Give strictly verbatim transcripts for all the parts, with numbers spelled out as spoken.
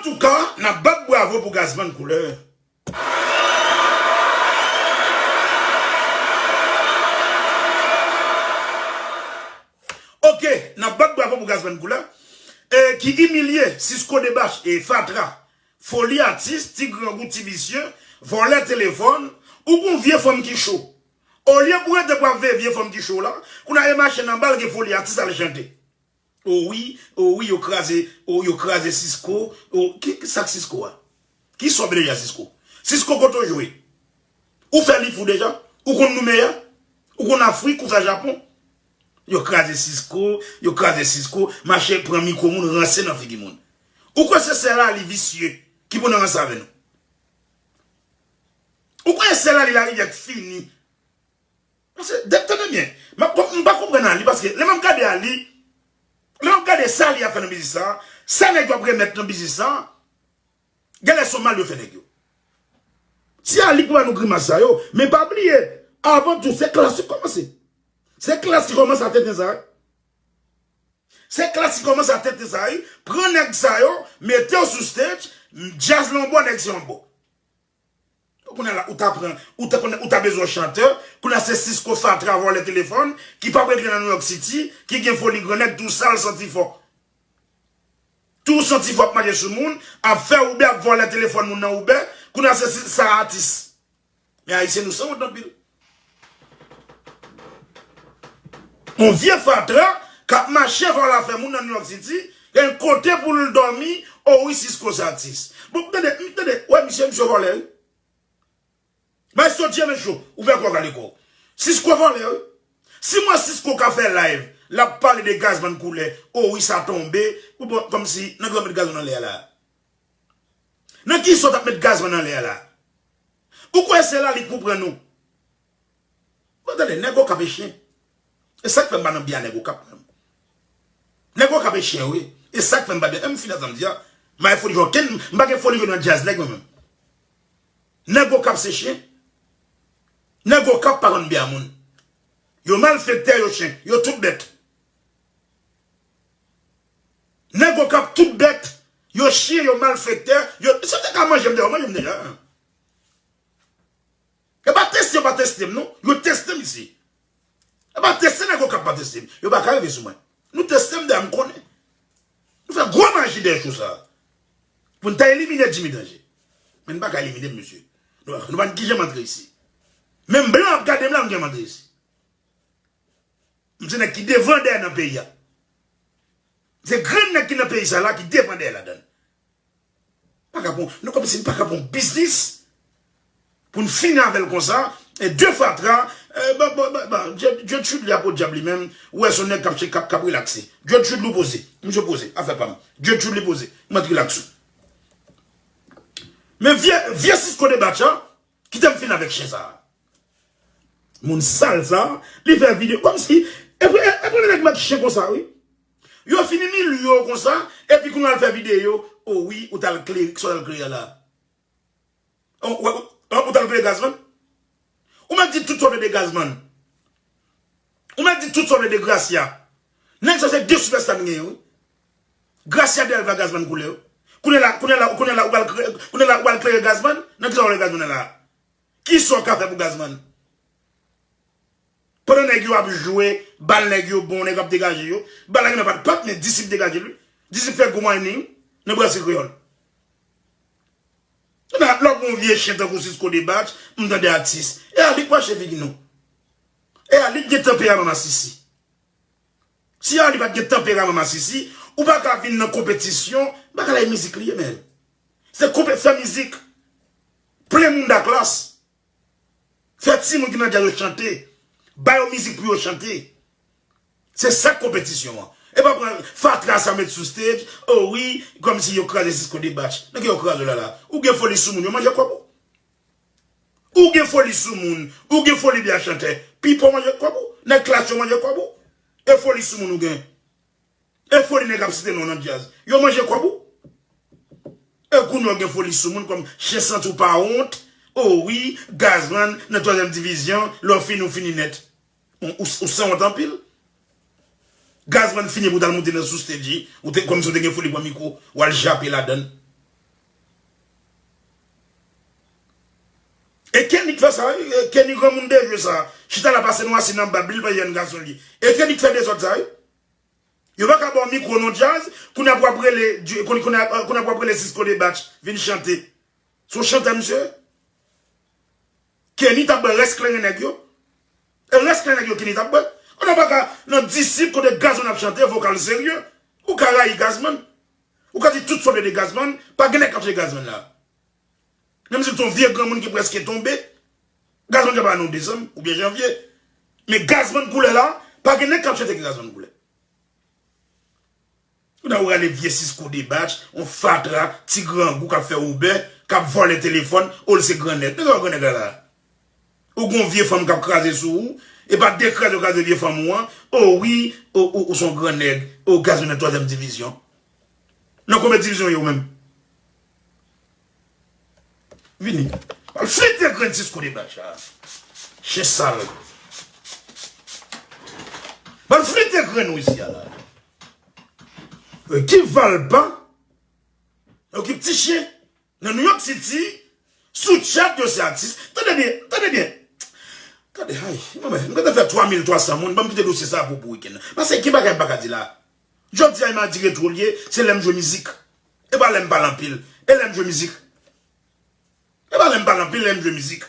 Antouka, n ap bat bravo pou Gazman Koulè. Ok, n ap bat bravo pou Gazman Koulè, e, ki imilye Sisco Debach e Fatra, Foli Atis, ti grangou, ti visye, vòlè telefòn, ou gon vye fanm ki cho. Olye pou rete pou ap veye vye fanm ki cho la, kounye a e mache nan bal gen Foli Atis al chante. O wi, o wi, yo kraze, o, yo kraze Sisco. O, ki, ki sa k Sisco a? Ki sa w vle deja Sisco? Sisco kote w jwe? Ou fè li fou deja? Ou konn Noumeya? Ou konn Afrik? Ou fè Japon? Yo kraze Sisco, yo kraze Sisco, mache pran mikwo moun, ranse nan figi moun. Ou kwè se sèl a li visye ki pou nan ranse avè nou? Ou kwè se sèl a li Larivyè k fini? Paske, tande byen, m ap, m pa konprann Ali, paske lè m ap gade Ali, lè m ap gade sa li ap fè nan biznis sa, sa nèg yo ap remèt nan biznis sa, genlè se yon mal yo fè nèg yo. Si Ali k pou ba nou grimas sa yo, men pa bliye, avan tou, se klas ki kòmanse. Se klas ki kòmanse a tenten sa, wi. Se klas ki kòmanse a tenten sa, wi. Pran nèg sa yo, mete yo sou stage, djaz la yon bò, nèg sa yon bò. Kounye a la, ou ta pran, ou ta konnen, ou ta bezwen yon chantè, kounye a se Sisco Fatra vòlè telefòn, ki p ap regle nan New York City, ki gen foli grannèg, tou sal, santi fò. Tou santi fò ap mache sou moun, ap fè Uber, ap vòlè telefòn moun nan Uber, kounye a se si-, sa atis. Men Ayisyen nou sanwont anpil. Yon vye fatra k ap mache vòlè afè moun nan New York City, gen kote pou l dòmi, o wi, Sisco se atis. Bon, m tande, m tande, wè misye, misye vòlè, wi. Maestro Djemedjo, ou fè kò w kale kò w. Sisco vòlè, wi. Si m wè Sisco ka fè live, l ap pale de Gazman Koulè, o wi, sa tonbe, ou bon, kòmsi, nan ki sa w met Gazman anlè a la? Nan ki sa w t ap met Gazman anlè a la? Ou kwè se la li pou pran nou? Bon, tande, nèg Okap e chen. E sa k fè m pa nan byen a nèg Okap, mwen. Nèg Okap e chen, wi. E sa k fè m pa byen. E m fini a sa m di a. M pa gen foli jwe okenn, m pa gen foli jwe nan djaz nèg, mwen menm. Nèg Okap se chen. Nèg Okap pa konn byen a moun. Yo malfektè, yo chen. Yo tout bèt. Nèg Okap tout bèt. Yo chen, yo malfektè. Yo, si yo te ka manje m deja, yo manje m deja. E pa teste, yo pa teste m, non. Yo teste m isi. E pa teste nèg Okap pa teste m. Yo pa ka rive sou mwen. Nou teste m dèyè, m konnen. Nou fè gwo maji dèyè cho sa a. Pou n ta elimine Jimmy Danje. Men n pa ka elimine m, mesye. Nou, nou pa n kijan m antre isi. Menm blan ap gade m la, m gen m antre isi. M se nèg ki devan dèyè nan peyi a. Se grenn nèg ki nan peyi sa la ki devan dèyè ladan l. Pa ka pran, nou kòmsi n pa ka pran biznis pou n fini avè l konsa. E de fatra, e, bon, bon, bon, bon, Dye, Dye Trud li a podyab li menm. Ou wè se yon nèg k ap, k ap, k ap relakse. Dye Trud li poze. Misye poze. Afè pa m. Dye Trud li poze. Mwen rilaks ou. Men vye, vye Sisco Debach a, kite m fini avèk chen sa a. Moun sal sa, li fè videyo kòmsi, e premye, e premye nèg mèt chen konsa, wi. Yo fin imilye w konsa, epi kounye a l fè videyo, o wi, ou t al klere, sa w t al klere a la? O, w, w, ou t al klere Gazman? Ou mèt di tout sa w vle de Gazman. Ou mèt di tout sa w vle de Gracia. Nèg sa se de sipèsta n genyen, wi. Gracia Delva, Gazman Koulè, wi. Kounye a la, kounye a la, kounye a la, ou pral klere, kounye a la, ou pral klere Gazman? Nan ki sa w vle Gazman nan la? Ki sa w ka fè pou Gazman? Pandan nèg yo ap jwe, bal nèg yo bon, nèg yo ap degaje yo, bal la gentan pa t, pa t, men Disip degaje l, wi. Disip fè gwo mining nan Brasri Kreyòl. Kounye a, lè w gon vye chen tankou Sisco Debach, m tande atis. E a li k mache figi nou. E a li k gen tanperaman masisi. Si a li pa t gen tanperaman masisi, ou pa ka vin nan konpetisyon, bagay la e mizik li ye, men. Se konpe-, fè mizik. Plen moun da klas. Fè timoun ki nan djaz yo chante. Ba yo mizik pou yo chante. Se sa k konpetisyon an. E pa pran fatra sa met sou stage, o wi, kòmsi yo kraze Sisco Debach. Nan ki yo kraze w la la? Ou gen foli sou moun, yo manje kòb ou. Ou gen foli sou moun, ou gen foli byen chantè. Pipo manje kòb ou, nèg klas yo manje kòb ou. E foli sou moun ou gen. E foli nèg ap site non nan djaz. Yo manje kòb ou. E kounye a w gen foli sou moun kòm chen santi w pa wont. O wi, Gazman nan twazyèm divizyon, lè w fini, w fini nèt. Ou, ou, ou sanwont anpil. Gazman fini pou w t al moute nan sou stage, ou te, kòmsi w te gen foli pran mikwo, w al jape ladan l. E Kenny k fè sa, wi. E Kenny granmoun de jwe sa. Chita la pase nou asiz nan bab li, l pa jèn gason li. E Kenny k fè dezòd sa, wi. Yo pa ka ba w mikwo non djaz, kounye a pou w ap rele, kounye, kounye a, kounye a pou w ap rele Cisco Debach vin chante. Se yon chantè, misye? Kenny t ap bwè rès kleren nèg yo. E rès kleren nèg yo Kenny t ap bwè. Ou nan pa ka nan disip kote Gazman ap chante, vokal serye. Ou ka rayi Gazman. Ou ka di tout sa w vle de Gazman, pa gen nèg k ap chante Gazman la. Menm si l se yon vye granmoun ki prèske tonbe, Gazman gen pa nou desanm oubyen janvye. Men Gazman koulè la, pa gen nèg k ap chante ke Gazman koulè. Ou nan ou rale vye Cisco Debach, yon fatra, ti grangou k ap fè Uber, k ap vòlè telefòn, o l se grannèg. Men sa grannèg la la. Ou gon vye fanm k ap kraze sou ou, e pa de kraze yo kraze vye fanm ou an, o wi, o, o, ou se yon grannèg, o Gazman nan twazyèm divizyon. Nan konbyen divizyon w ye ou menm? Vini. Al flite grenn Cisco Debach la. Chen sal. Al flite grenn ou isi a la. Ki valpa? Yo ki ti chen. Nan New York City, sou chat yo se atis. Tande byen, tande byen. Tande, ay, mwen, mwen, mwen te fè twa mil twa san moun, ban m kite dosye sa pou, pou wikenn nan. Paske gen bagay m pa ka di la. Jodi a, Imadi Retwo l ye, se lè m jwe mizik. E pa lè m pale anpil, e lè m jwe mizik. E pa lè m pale anpil, lè m jwe mizik.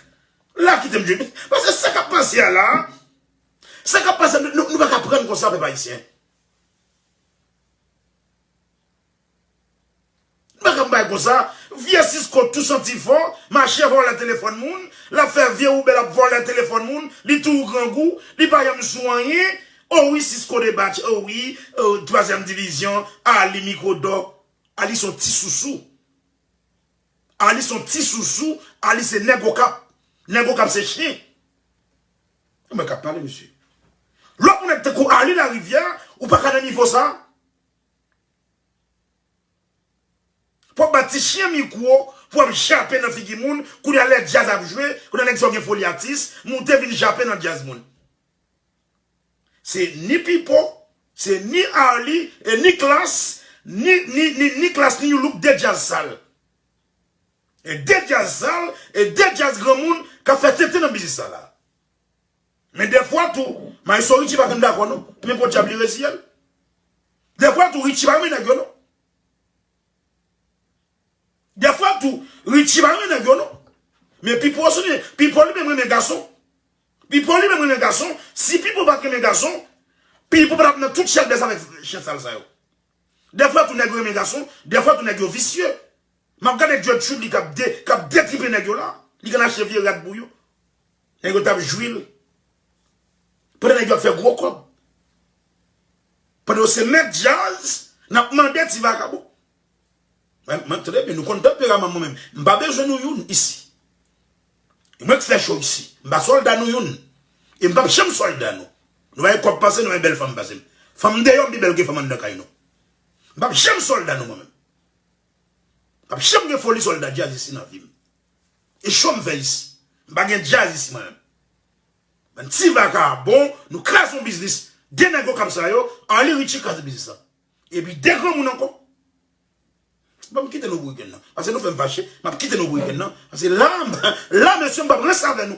La kite m jwe mizik. Paske sa k ap pase a la, sa k ap pase, nou, nou, nou pa ka pran konsa, pèp ayisyen. Bagay bay konsa, vye Cisco tou santi fò, mache vòlè telefòn moun, l ap fè vye Uber, l ap vòlè telefòn moun, li tou grangou, li pa janm sou anyen. O wi, Cisco Debach, o wi, o, twazyèm divizyon, Ali mikwo dò, Ali se yon ti sousou. Ali se yon ti sousou, Ali se nèg Okap. Nèg Okap se chen. Mwen k ap pale, mesye. Lòt moun nèg tankou Ali Larivyè, ou pa ka nan nivo sa. Pou w ap ba ti chen mikwo, pou w ap jape nan figi moun, kounye a lè djaz ap jwe, kounye a nèg sa yo gen foli atis, moute vin jape nan djaz moun. Se ni Pipo, se ni Arly, e ni Klass, ni, ni, ni, ni Klass, ni Youlou, de djaz sal. E de djaz sal, e de djaz granmoun k ap fè tenten nan biznis sa la. Men dèfwa tou, Maestro Richie pa konn dakò non. Men podyab li reziye l. Dèfwa tou, Richie pa renmen nèg yo non. Dèfwa tou, Richie pa renmen nèg yo non. Men Pipo sou li, Pipo li menm renmen gason. Pipo li menm renmen gason. Si Pipo pa t renmen gason, Pipo pa t ap nan tout chèlbè sa avèk chen sal sa yo. Dèfwa tou nèg yo renmen gason, dèfwa tou nèg yo visye. M ap gade Djòdj Choud li k ap de, k ap detripe nèg yo la. Li konn achte vye rad pou yo. Nèg yo t ap jwi l. Pandan nèg yo ap fè gwo kòb. Pandan yo se mèt djaz, n ap mande ti vakabon. Mwen, mwen, tande byen, nou konn tanperaman mwen menm. M pa bezwen nou youn isi. E mwen k fè cho isi. M pa sòlda nou youn. E m p ap janm sòlda nou. Nou pa gen kòb pase m, nou pa gen bèl fanm pase m. Fanm deyò m pi bèl ke fanm anndan kay nou. M p ap janm sòlda nou mwen menm. M p ap janm gen foli sòlda djaz isi nan vi m. E cho m fè isi. M pa gen djaz isi mwen menm. Bann ti vakabon, nou kraze yon biznis. De nèg Okap sa yo, Arly Richie kraze biznis la. Epi de granmoun ankò. Ban m kite nou pou wikenn nan. Paske nou fè m fache, m ap kite nou pou wikenn nan. Paske la, la, mesye, m p ap ranse avè nou.